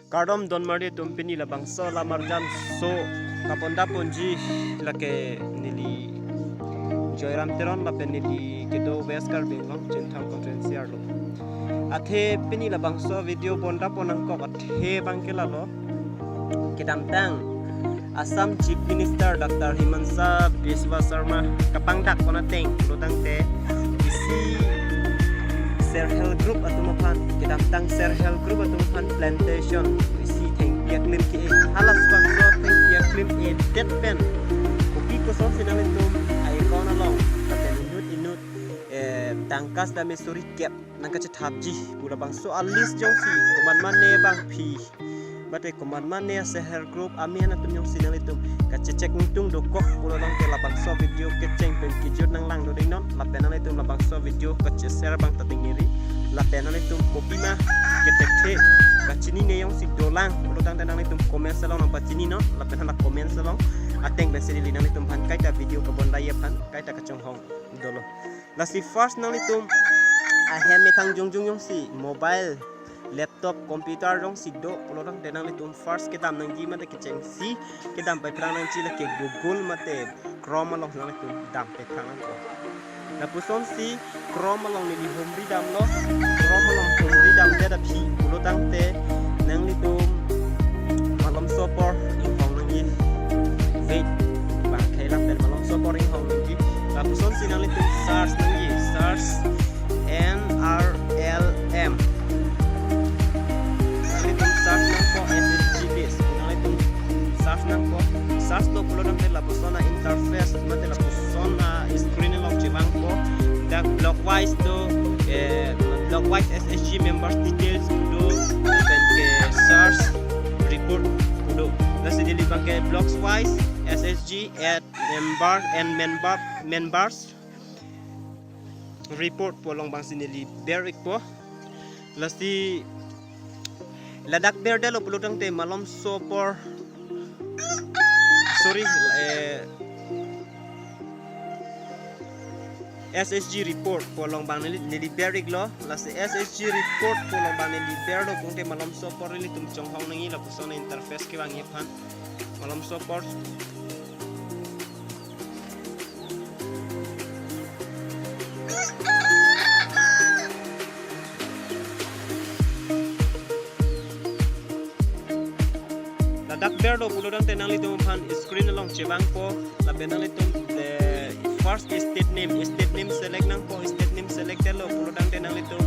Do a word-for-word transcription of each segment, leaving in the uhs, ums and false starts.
Kardom donmarli atum, pini labangso lamarjan so kapon daponji lake neli Joyram Teron lapen neli kedo West Karbi Anglong Chinthong constituency arlo. Athe pini labangso video pon dapon nangkok athe abangke lalo, kedamtang Assam Chief Minister Doctor Himanta Biswa Sarma kapangdak pon ateng pulotangte isi self help group atum aphan, kedamtang self help group atum aphan plantation isi thengpi aklim ke-e, hala labangso thengpi aklim edet pen kopi kosonsi nanglitum a-account along lapen inut inut, eh, tangka sitame suri kep nangkachethapji pu labangso a-list jongsi komatma ne bangphi mate komatma ne a-self help group amen atum jongsi nanglitum kachecheck ningtung dokok pulotangte labangso video kecheng pen kejut nanglang dodingnon, lapen nanglitum labangso video kache-share abang ta tingniri, lapen nanglitum kopima kethekthe kachinine jongsi dolang pulotangte nanglitum comments along nangpachininon, lapen hala comments along ateng pensi neli nanglitum aphan kaita video kabondai aphan kaita kachonghong dolo. Lasi first nanglitum ahem methang jongjong jongsi mobile, laptop, computer jongsi do pulotangte nanglitum first kedam nangji mate kechengsi kedam paiphrang nangji lake Google mate Chrome along nanglitum dam paiphrang nangpo. Lapusonsi Chrome along neli humri damlo, Chrome along humri damdet aphi pulotangte nanglitum malomso apor inghong nangji. Wait, bang khailang pen malomso apor inghong nangji. Lapusonsi nanglitum search nangji, search N R L M. Nanglitum search nangpo S H G base. Nanglitum search nangpo. Search lo pulotangte lapuson a-interface mate lapuson a-screen along chevangpo. Dak block wise do, eh, block wise S H G members details do, lapen ke search report do. Lasi neli abangke blocks wise S H G at member and member members report pu along abangsi neli ber-ikpo. Lasi ladak berdetlo pulotangte malomso apor, sorry, eh, S H G report pu along abang neli, neli ber-iklo. Lasi S H G report pu along abang neli berlo pulotangte malomso apor ilitum chonghong nangji lapuson a-interface kevangji aphan. Malomso apor ladak berlo pulotangte nanglitum aphan screen along chevangpo, lapen nanglitum, eh, first state name, state name select nangpo, state name selectlo pulotangte nanglitum,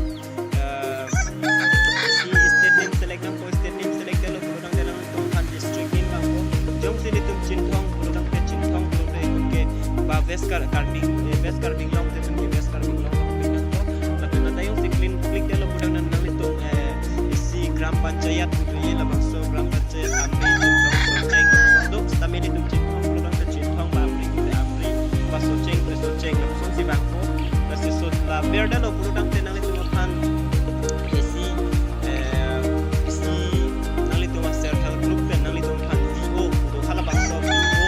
eh, isi state name select nangpo, state name selectlo pulotangte nanglitum aphan district name vangpo. Jongsi ilitum Chinthong pulotangte Chinthong pulotangte itum ke ba West Kar-, Karbi, eh, West Karbi Anglong te itum ke West Karbi Anglong along pin nangpo. Lapen adai jongsi click, clickdetlo pulotangte nanglitum, eh, isi Gram Panchayat pu doji, labangso Gram Panchayat Amri, Chinthong, Socheng, Sondok, sitame ilitum Chinthong pulotangte Chinthong, ba Amri pute Amri, ba Socheng pute Socheng, lapusonsi vangpo. Lasi so la berdetlo pulotangte nanglitum aphan isi, eh, isi nanglitum a-self help group pen nanglitum aphan V O pu do, halabangso V O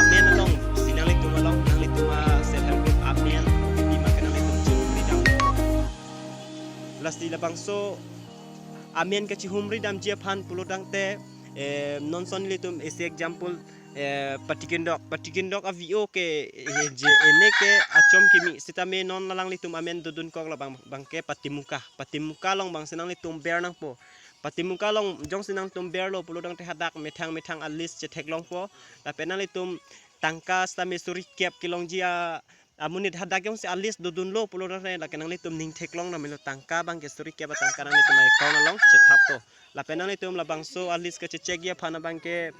amen alongsi nanglitum along nanglitum a-self help group amen kopima ke nanglitum chehumri dam. Lasi labangso amen kachehumri damji aphan pulotangte, eh, non ason ilitum isi example, eh, Patikindok, Patikindok a-V O ke, eh, je ene ke achom kimi sitame non alanglitum amen dodunkok labang, abangke Patimuka. Patimuka along abangsi nanglitum ber nangpo. Patimuka along jongsi nanglitum berlo pulotangte hadak methang methang a-list chetheklongpo. Lapen nanglitum tangka sitame suri kep kelongji a amonit hadak jongsi a-list dodunlo pulotangte lake nanglitum ning theklong namelo, tangka abangke suri kep atangka nanglitum a-account along chethappo. Lapen nanglitum labangso a-list kachecheckji aphan abangke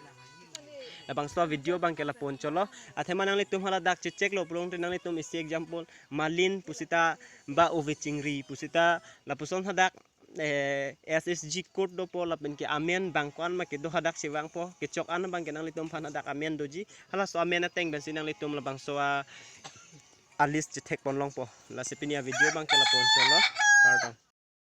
labangso video abangke lapu-an cholo. Athema nanglitum haladak chechecklo pulotangte nanglitum isi example Malin pusita ba Ove Chingri pusita lapuson hadak, eh, S H G code dopo lapen ke amen bang ko-an ma kedo hadak chevangpo, kechok an abangke nanglitum aphan hadak amen doji, halaso amen ateng pensi nanglitum labangso a, a-list chethekponlongpo. Lasi pini a-video abangke lapu-an cholo. Kardom.